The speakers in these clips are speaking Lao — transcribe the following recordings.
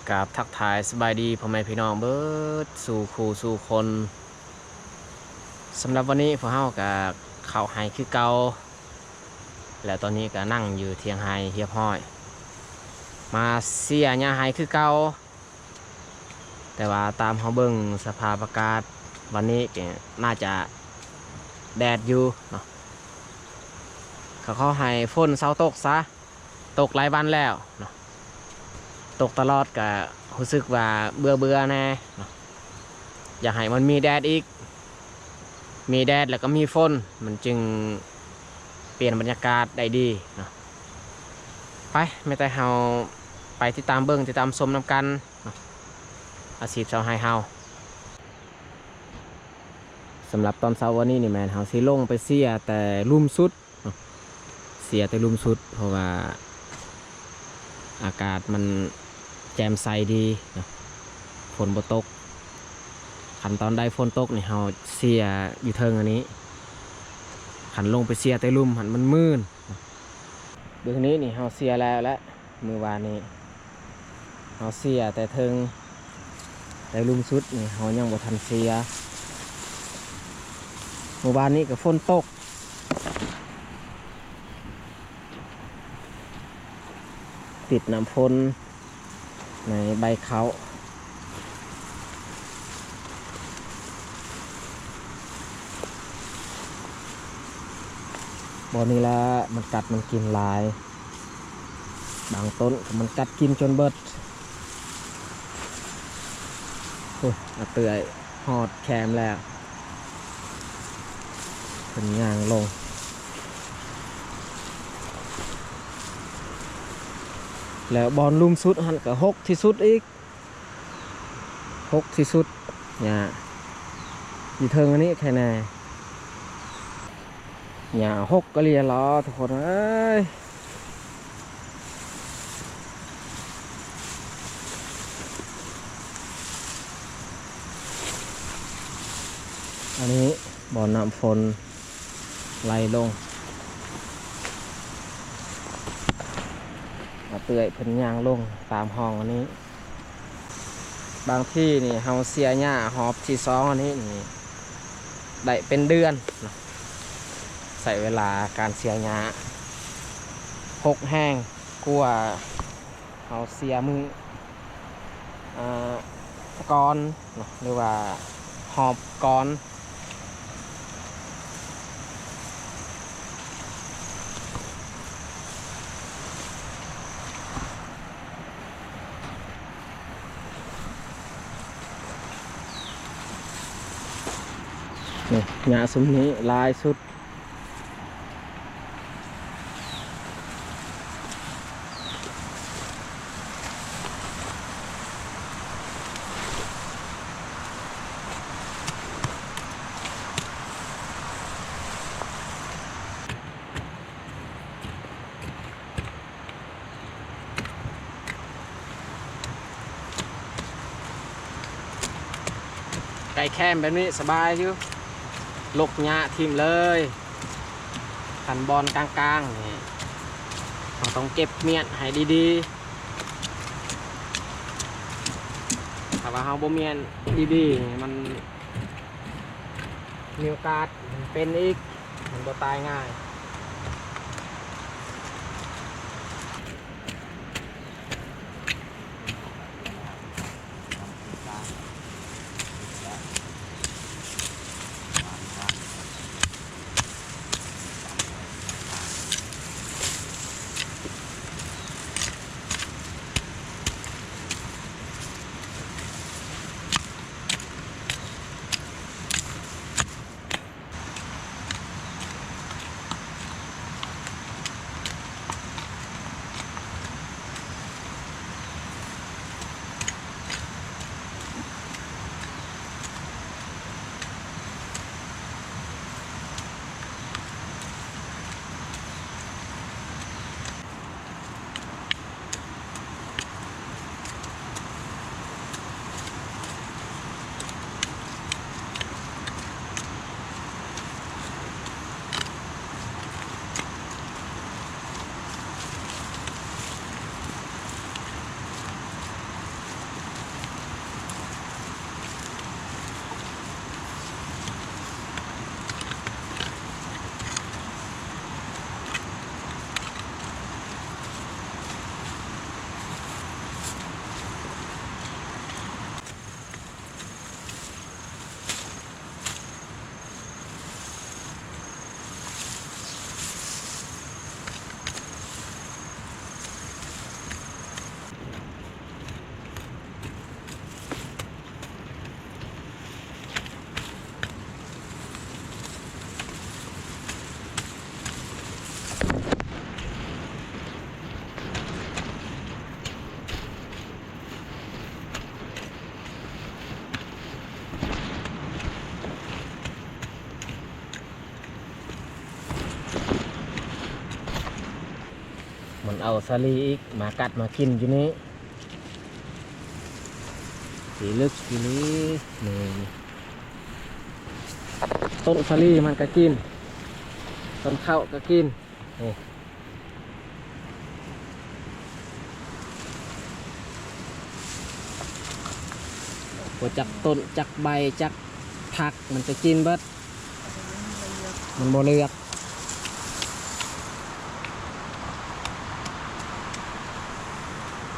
ກາບທັກທາຍສະບາຍດີພໍ່ແມ່ພີ່ນ້ອງເບິດສູ່ຄູ່ສູ່ຄົນ. ສຳລັບວັນນີ້ພວກເຮົາກະເຂົ້າໄຮ່ຄືເກົ່າ ແລ້ວຕອນນີ້ກະນັ່ງຢູ່ຖຽງໄຮ່ຮຽບຮ້ອຍ ມາເສຍຫຍ້າໄຮ່ຄືເກົ່າ. ແຕ່ວ່າຕາມເຮົາເບິ່ງສະພາບອາກາດວັນນີ້ກະໜ້າຈະແດດຢູ່ເນາະ. ກະຂໍໃຫ້ຝົນເຊົາຕົກຊະ ຕົກຫຼາຍວັນແລ້ວເນາະ ຕົກຕະຫຼອດກະຮູ້ສຶກວ່າເບື່ອໆແດ່ເນາະ. ຢາກໃຫ້ມັນມີແດດອີກ ມີແດດແລ້ວກໍມີຝົນ ມັນຈຶ່ງປ່ຽນບັນຍາກາດໄດ້ດີເນາະ. ໄປ ແມ່ນແຕ່ເຮົາໄປຕິດຕາມເບິ່ງ ຕິດຕາມຊົມນຳກັນເນາະ ອາຊີບຊາວໄຮ່ເຮົາ. ສຳລັບຕອນເຊົ້າວັນນີ້ນີ້ແມ່ນເຮົາຊິລົງໄປເສຍແຕ່ລຸ່ມສຸດ ເນາະ ເສຍແຕ່ລຸ່ມສຸດ ເພາະວ່າອາກາດມັນແຈ່ມໃສດີເນາະ ຝົນບໍ່ຕົກ. ຄັນຕອນໃດຝົນຕົກນີ້ເຮົາເສຍຢູ່ເທິງອັນນີ້ ຄັນລົງໄປເສຍແຕ່ລຸ່ມຫັ້ນມັນມື່ນເນາະ. ເບິ່ງນີ້ນີ້ເຮົາເສຍແລ້ວແຫຼະ ມື້ວານນີ້ ເຮົາເສຍແຕ່ເທິງ ແຕ່ລຸ່ມສຸດນີ້ເຮົາຍັງບໍ່ທັນເສຍ. ມື້ວານນີ້ກໍຝົນຕົກ ຕິດນ້ຳຝົນໃນໃບເຂົ້າ. ບ່ອນນີ້ລະມັນກັດມັນກິນຫຼາຍ ບາງຕົ້ນກໍມັນກັດກິນຈົນເບິດ. ໂອ້ຍ ອາເອື້ອຍຮອດແຄມແລ້ວ ເພິ່ນຍ່າງລົງ ແລ້ວບ່ອນລຸ່ມສຸດຫັ້ນກໍຮົກທີ່ສຸດອີກ. ຮົກທີ່ສຸດ ຫຍ້າຢູ່ເທິງອັນນີ້ແຄ່ແນ່ ຫຍ້າຮົກກະເລຍລະທຸກຄົນເອີຍ. ອັນນີ້ບ່ອນນ້ຳຝົນ ໄຫຼລົງ ອາເອື້ອຍເພິ່ນຍ່າງລົງຕາມຮ່ອງອັນນີ້. ບາງທີນີ້ເຮົາເສຍຫຍ້າຮອບທີສອງອັນນີ້ນີ້ ໄດ້ເປັນເດືອນເນາະ ໃຊ້ເວລາການເສຍຫຍ້າ ຮົກແຮງກວ່າເຮົາເສຍມື້ ອ່າ ກ່ອນເນາະ ຫຼືວ່າຮອບກ່ອນ. ນີ້ ຫຍ້າຊຸມນີ້ຫຼາຍສຸດ. ໃກ້ແຄມແບບນີ້ສະບາຍຢູ່ ລົກຫຍ້າຖິ້ມເລີຍ. ຄັນບ່ອນກາງໆນີ້ ເຮົາຕ້ອງເກັບມ້ຽນໃຫ້ດີໆ ຖ້າວ່າເຮົາບໍ່ມ້ຽນດີໆ ມັນມີໂອກາດເປັນອີກ ມັນບໍ່ຕາຍງ່າຍ. ເອົາສາລີອີກ ມາກັດມາກິນຢູ່ນີ້ ສີລຶກອີ່ຫຼີນີ້. ຕົ້ນສາລີມັນກະກິນ ຕົ້ນເຂົ້າກະກິນ ນີ້ ບໍ່ຈັກຕົ້ນຈັກໃບຈັກຜັກ ມັນຈະກິນເບິດ ມັນບໍ່ເລືອກ.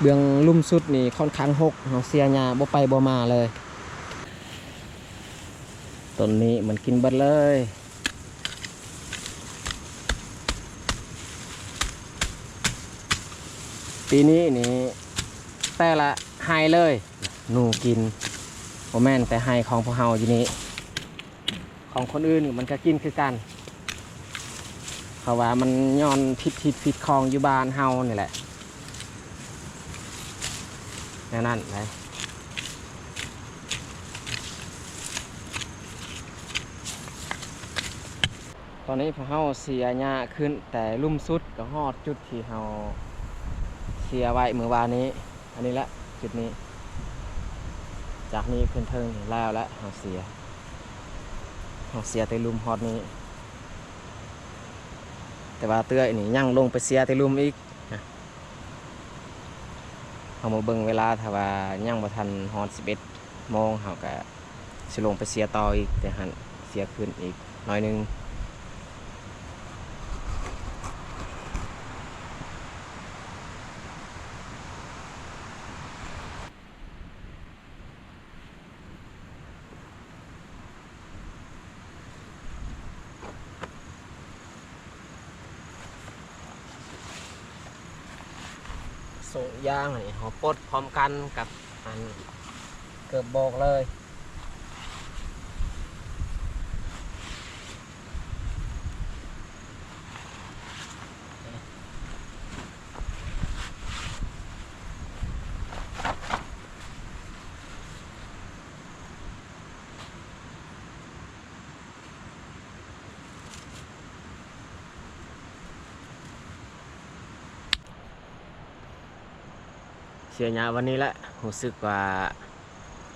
ເບື້ອງລຸ່ມສຸດນີ້ຂ້ອນຂ້າງຮົກ ເຮົາເສຍຫຍ້າບໍ່ໄປບໍ່ມາເລີຍ. ຕົ້ນນີ້ມັນກິນເບິດເລີຍ. ປີນີ້ນີ້ແຕ່ລະໄຮ່ເລີຍ ໜູກິນ ບໍ່ແມ່ນແຕ່ໄຮ່ຂອງພວກເຮົາຢູ່ນີ້ ຂອງຄົນອື່ນມັນກະກິນຄືກັນ ເພາະວ່າມັນຍ້ອນພິດທິດພິດຂອງຢູ່ບ້ານເຮົານີ້ແຫຼະ ແນວນັ້ນໄດ໋. ຕອນນີ້ພວກເຮົາເສຍຫຍ້າຂຶ້ນແຕ່ລຸ່ມສຸດ ກໍຮອດຈຸດທີ່ເຮົາເສຍໄວ້ມື້ວານນີ້. ອັນນີ້ແຫຼະຈຸດນີ້ ຈາກນີ້ຂຶ້ນເທິງແລ້ວແຫຼະ ເຮົາເສຍ ເຮົາເສຍແຕ່ລຸ່ມຮອດນີ້ ແຕ່ວ່າເອື້ອຍນີ້ຍັງລົງໄປເສຍແຕ່ລຸ່ມອີກ. ເຮົາມາເບິ່ງເວລາ ຖ້າວ່າຍັງບໍ່ທັນຮອດສິບເອັດໂມງ ເຮົາກະຊິລົງໄປເສຍຕໍ່ອີກ ແຕ່ຫັ້ນເສຍຂຶ້ນອີກໜ້ອຍໜຶ່ງ. ໂສ້ງຢາງນີ້ເຮົາປົດພ້ອມກັນກັບອັນເກີບບອກເລີຍ. ເສຍຫຍ້າວັນນີ້ແຫຼະ ຮູ້ສຶກວ່າ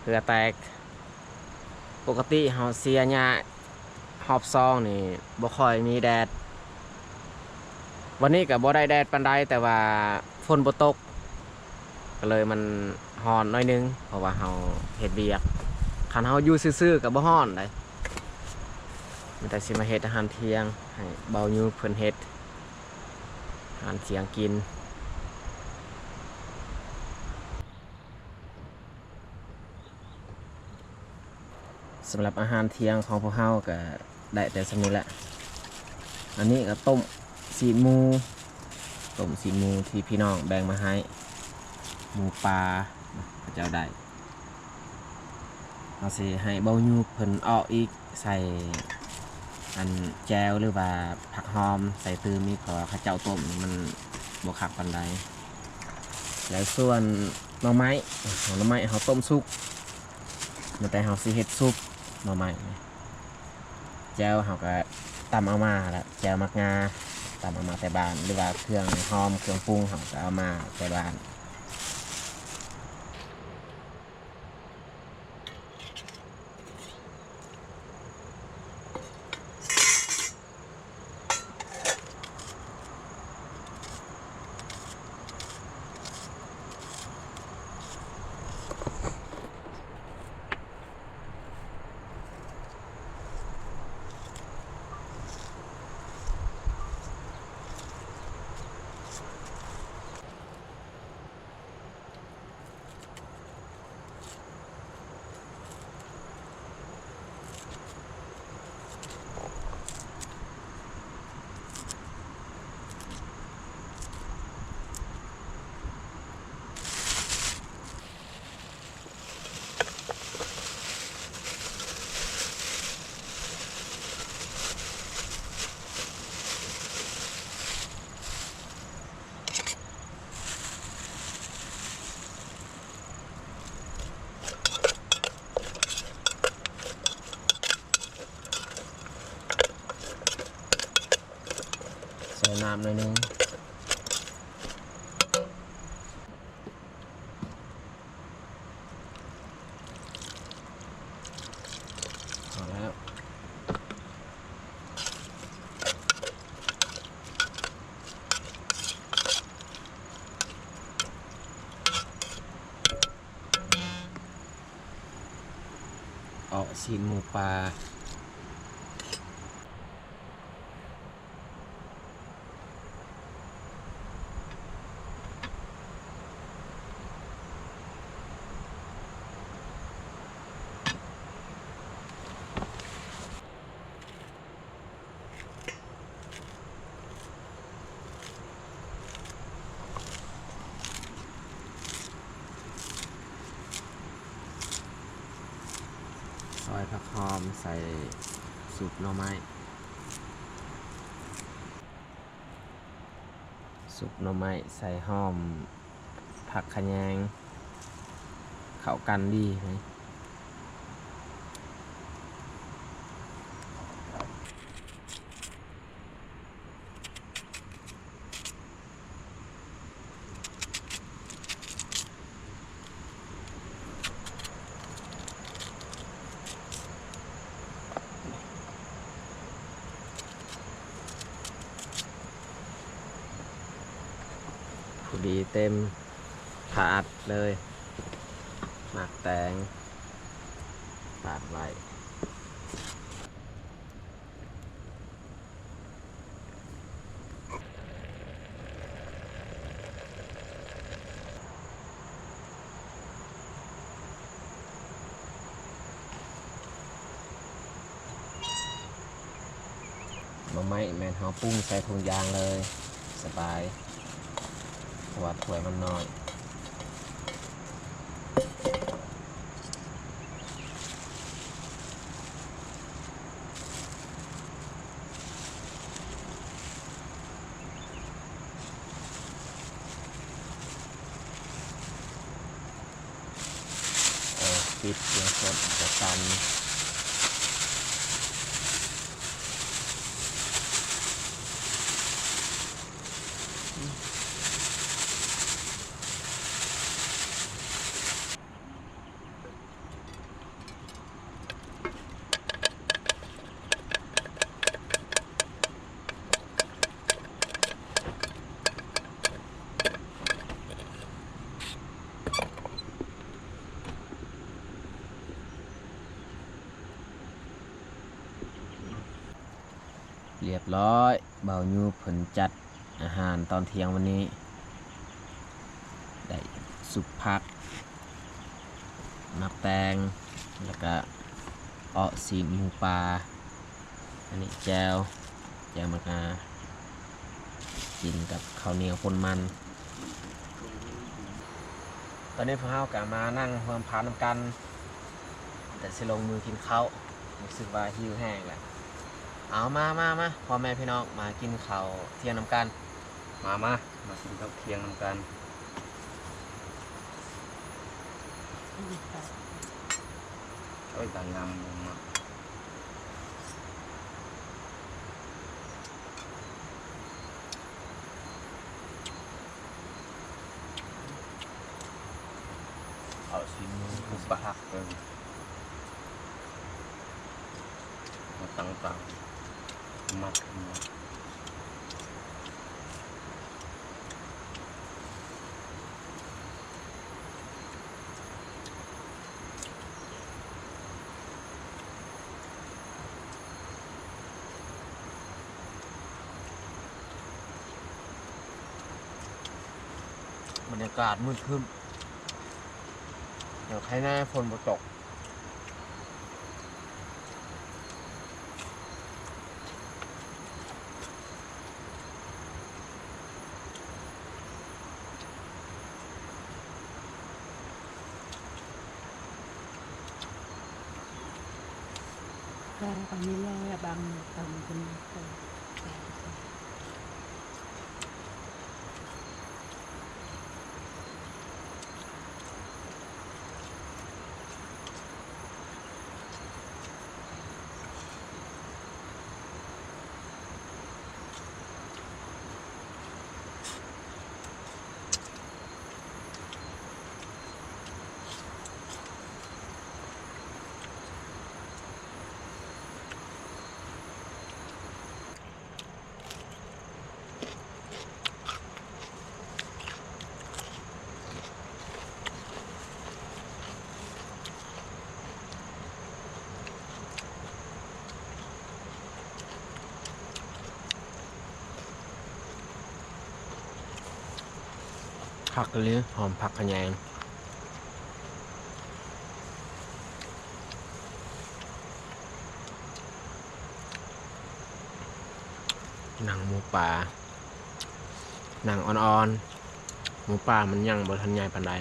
ເຫື່ອແຕກ. ປົກກະຕິເຮົາເສຍຫຍ້າຮອບສອງນີ້ບໍ່ຄ່ອຍມີແດດ ວັນນີ້ກະບໍ່ໄດ້ແດດປານໃດ ແຕ່ວ່າຝົນບໍ່ຕົກ ກະເລີຍມັນຮ້ອນໜ້ອຍໜຶ່ງ ເພາະວ່າເຮົາເຮັດວຽກ. ຄັນເຮົາຢູ່ຊື່ໆກະບໍ່ຮ້ອນໃດ໋ ມີແຕ່ຊິມາເຮັດອາຫານທ່ຽງໃຫ້ເບົາຍູບເພິ່ນເຮັດອາຫານທ່ຽງກິນ. ສຳລັບອາຫານທ່ຽງຂອງພວກເຮົາກະໄດ້ແຕ່ສ່ຳນີ້ແຫຼະ. ອັນນີ້ກະຕົ້ມຊີ້ນໝູ ຕົ້ມຊີ້ນໝູທີ່ພີ່ນ້ອງແບ່ງມາໃຫ້ ໝູປ່າເຂົາເຈົ້າໄດ້. ເຮົາຊິໃຫ້ເບົາຍູບເພິ່ນເອາະອີກ ໃສ່ອັນແຈ່ວ ຫຼືວ່າຜັກຫອມໃສ່ຕື່ມອີກ ເພາະວ່າເຂົາເຈົ້າຕົ້ມມັນບໍ່ຄັກປານໃດ. ແລ້ວສ່ວນໜໍ່ໄມ້ ໜໍ່ໄມ້ເຮົາຕົ້ມສຸກ ແຕ່ເຮົາຊິເຮັດຊຸບໜໍ່ໄມ້. ແຈ່ວເຮົາກະຕຳເອົາມາແຫຼະ ແຈ່ວໝາກງາ ຕຳເອົາມາແຕ່ບ້ານ ຫຼືວ່າເຄື່ອງຫອມເຄື່ອງປຸງເຮົາກະເອົາມາແຕ່ບ້ານ. ໃສ່ນ້ຳໜ້ອຍໜຶ່ງ. ເອາະຊີ້ນໝູປ່າ. ຊອຍຜັກຫອມໃສ່ຊຸບໜໍ່ໄມ້. ຊຸບໜໍ່ໄມ້ໃສ່ຫອມຜັກຂະແຍງ ເຂົ້າກັນດີ. ພໍດີເຕັມຖາດເລີຍ. ໝາກແຕງປາດໄວ້. ໜໍ່ໄມ້ແມ່ນເຮົາປຸງໃສ່ຖົງຢາງເລີຍ ສະບາຍ ເພາະວ່າຖ້ວຍມັນນ້ອຍ. ເອີ ປິດ ແລ້ວກົດ ແລ້ວກໍຕັນ. ຮຽບຮ້ອຍ ບ່າວຍູບເພິ່ນຈັດອາຫານຕອນທ່ຽງວັນນີ້ ໄດ້ຊຸບຜັກ ໝາກແຕງ ແລ້ວກະເອາະຊີ້ນໝູປ່າ. ອັນນີ້ແຈ່ວ ແຈ່ວໝາກງາ ກິນກັບເຂົ້າໜຽວປົນມັນ. ຕອນນີ້ພວກເຮົາກະມານັ່ງຮ່ວມພານຳກັນ ແຕ່ຊິລົງມືກິນເຂົ້າ ຮູ້ສຶກວ່າຫິວແຮງແລ້ວ. ເອົາ ມາ ມາ ມາ ພໍ່ແມ່ພີ່ນ້ອງ ມາກິນເຂົ້າທ່ຽງນຳກັນ. ມາ ມາ ມາກິນເຂົ້າທ່ຽງນຳກັນ. ໂອ້ຍ ຕາງາມມາກ. ເອົາຊີ້ນໝູ ບັກຄັກເລີຍ ມາຕັ້ງຕາ ມັດ ມັດ. ບັນຍາກາດມືດຄຶ້ມ ແຕ່ໄຄແນ່ຝົນບໍ່ຕົກ. ການປານນີ້ແລ້ວ ບາງມື້ເຂົາມັນເປັນ ເ ຄັກອີ່ຫຼີ ຫອມຜັກຂະແຍງ. ໜັງໝູປ່າ ໜັງອ່ອນໆ ໝູປ່າມັນຍັງບໍ່ທັນໃຫຍ່ປານໃດ.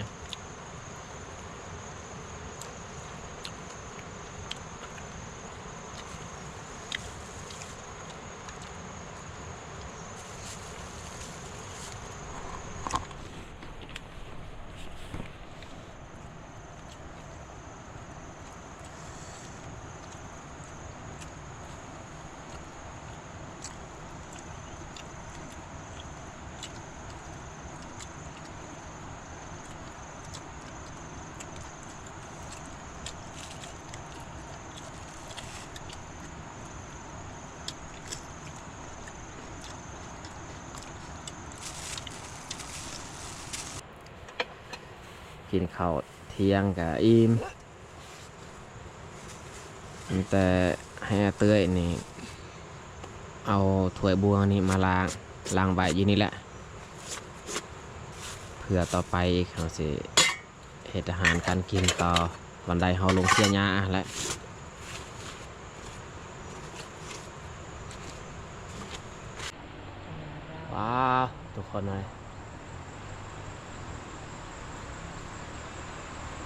ກິນເຂົ້າທ່ຽງກະອີ່ມ. ມີແຕ່ໃຫ້ອາເຕ້ຍນີ້ເອົາຖ້ວຍບ່ວງນີ້ມາລ້າງ, ລ້າງໄວ້ຢູ່ນີ້ແຫຼະ ເພື່ອຕໍ່ໄປອີກເຮົາຊິເຮັດອາຫານການກິນຕໍ່ ວັນໃດເຮົາລົງເສຍຫຍ້າຫັ້ນແຫຼະ. ວ້າວ ທຸກຄົນເອີຍ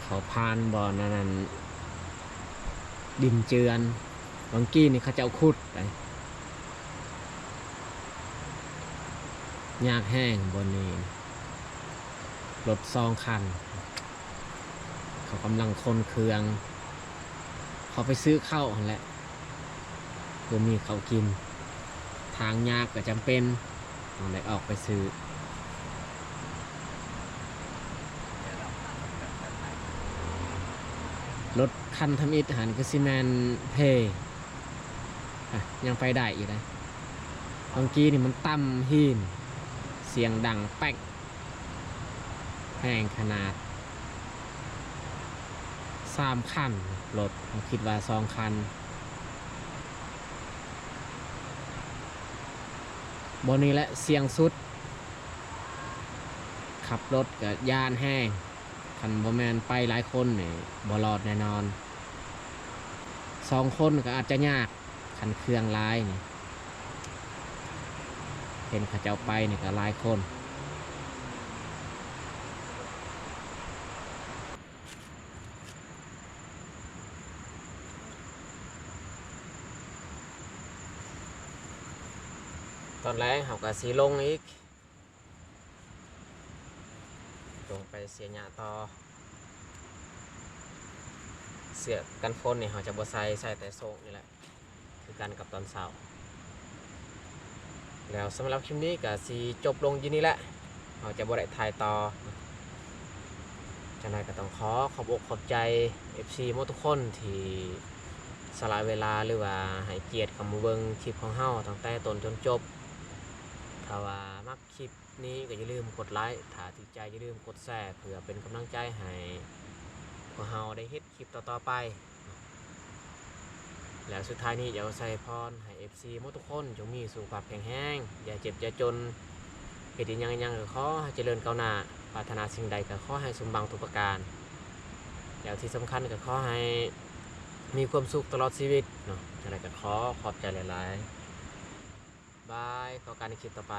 ເຂົາຜ່ານບ່ອນອັນນັ້ນ ດິນເຈື່ອນ ຫວ່າງກີ້ນີ້ເຂົາເຈົ້າຂຸດໄດ ຍາກແຮງບ່ອນນີ້ ລົດສອງຄັນ ເຂົາກຳລັງຂົນເຄື່ອງ ເຂົາໄປຊື້ເຂົ້າຫັ້ນແຫຼະ ບໍ່ມີເຂົ້າກິນ ທາງຍາກກໍຈຳເປັນຕ້ອງໄດ້ອອກໄປຊື້. ລົດຄັນທຳອິດຫັ້ນຄືຊິແມ່ນເພ ອະ ຍັງໄປໄດ້ຢູ່ເດ້. ເມື່ອກີ້ນີ້ມັນຕຳຫີນ ສຽງດັງແປ້ງ ແຮງຂະໜາດ ສາມຄັນ ລົດ ເຮົາຄິດວ່າສອງຄັນ. ບ່ອນນີ້ແຫຼະສ່ຽງສຸດ ຂັບລົດກໍຢ້ານແຮງ ຄັນບໍ່ແມ່ນໄປຫຼາຍຄົນນີ້ບໍ່ລອດແນ່ນອນ ສອງຄົນກໍອາດຈະຍາກ. ຄັນເຄື່ອງຫຼາຍນີ້ ເຫັນເຂົາເຈົ້າໄປນີ້ກໍຫຼາຍຄົນ. ຕອນແລງເຮົາກໍຊິລົງອີກ ລົງໄປເສຍຫຍ້າຕໍ່. ເສື້ອກັນຝົນນີ້ເຮົາຈະບໍ່ໃສ່ ໃສ່ແຕ່ໂສ້ງນີ້ແຫຼະ ຄືກັນກັບຕອນເຊົ້າ. ແລ້ວສຳລັບຄລິບນີ້ກໍຊິຈົບລົງຢູ່ນີ້ແຫຼະ ເຮົາຈະບໍ່ໄດ້ຖ່າຍຕໍ່. ຈັ່ງໃດກໍຕ້ອງຂໍຂອບອົກຂອບໃຈ ເອັຟຊີ ໝົດທຸກຄົນທີ່ສະຫຼະເວລາ ຫຼືວ່າໃຫ້ກຽດເຂົ້າມາເບິ່ງຄລິບຂອງເຮົາຕັ້ງແຕ່ຕົ້ນຈົນຈົບ. ຖ້າວ່າມັກຄລິບນີ້ກໍຢ່າລືມກົດໄລ, ຖ້າຖືກໃຈຢ່າລືມກົດແຊ ເພື່ອເປັນກຳລັງໃຈໃຫ້ພວກເຮົາໄດ້ເຮັດຄລິບຕໍ່ໆໄປ. ແລ້ວສຸດທ້າຍນີ້ຢາກອວຍໄຊພອນໃຫ້ ເອັຟຊີ ໝົດທຸກຄົນຈົ່ງມີສຸຂະພາບແຂງແຮງ, ຢ່າເຈັບຢ່າຈົນ, ເຮັດອີ່ຫຍັງອີ່ຫຍັງກໍຂໍໃຫ້ຈະເລີນກ້າວໜ້າ, ປາດຖະໜາສິ່ງໃດກໍຂໍໃຫ້ສົມຫວັງທຸກປະການ. ແລ້ວທີ່ສຳຄັນກໍຂໍໃຫ້ມີຄວາມສຸກຕະຫຼອດຊີວິດເນາະ. ຈັ່ງໃດກໍຂໍຂອບໃຈຫຼາຍໆ. ບາຍ, ພໍ້ກັນໃນຄລິບຕໍ່ໄປ.